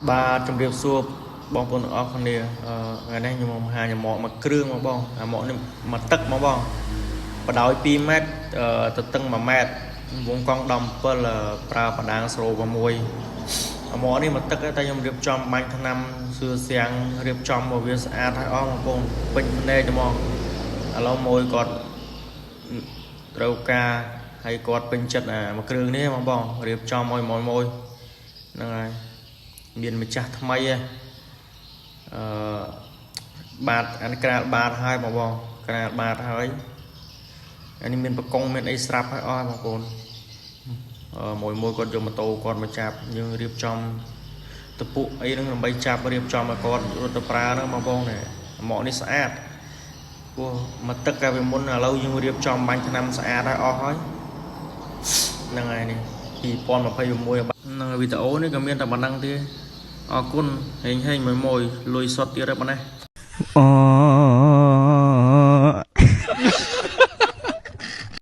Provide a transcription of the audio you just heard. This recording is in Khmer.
បាទជំរាបសួរបងប្អូនទាំងអស់គ្នាអឺថ្ងៃនេះខ្ញុំមកបង្ហាញអាម៉កមួយគ្រឿងមកបងអាម៉កនេះមួយទឹកមកបងបដោយ2ម៉ែត្រអឺទៅតឹង1ម៉ែត្រវងកង់17ប្រើបដាង06អាម៉កនេះមួយទឹកតែខ្ញុំរៀបចំបាញ់ថ្នាំសឿសៀងរៀបចំមកវាស្អាតហើយអស់បងប្អូនពេញភ្នែកហ្មងឥឡូវមួយគាត់ត្រូវការហើយគាត់ពេញចិត្តអាមួយគ្រឿងនេះបងបងរៀបចំឲ្យមួយមួយហ្នឹងហើយ មានម្ចាស់ថ្មីឯងអឺបាតអានក្រាលបាតហើយបងបងក្រាលបាតហើយអានេះមានបកងមានអីស្រាប់ហើយអស់បងប្អូនអឺមួយមួយគាត់យកម៉ូតូគាត់មកចាប់យើងរៀបចំតពុអីហ្នឹងដើម្បីចាប់រៀបចំឲ្យគាត់រត់ទៅប្រើហ្នឹងបងប្អូននេះម៉កនេះស្អាតព្រោះមកទឹកកាលពីមុនឥឡូវយើងរៀបចំបាញ់ថ្នាំស្អាតហើយអស់ហើយហ្នឹងហើយនេះ2026ហ្នឹងវីដេអូនេះក៏មានតែប៉ុណ្្នឹងទេអរគុណហេងហេងមួយមួយលុយសុតទៀតហើយប៉ុណ្ណេះ អ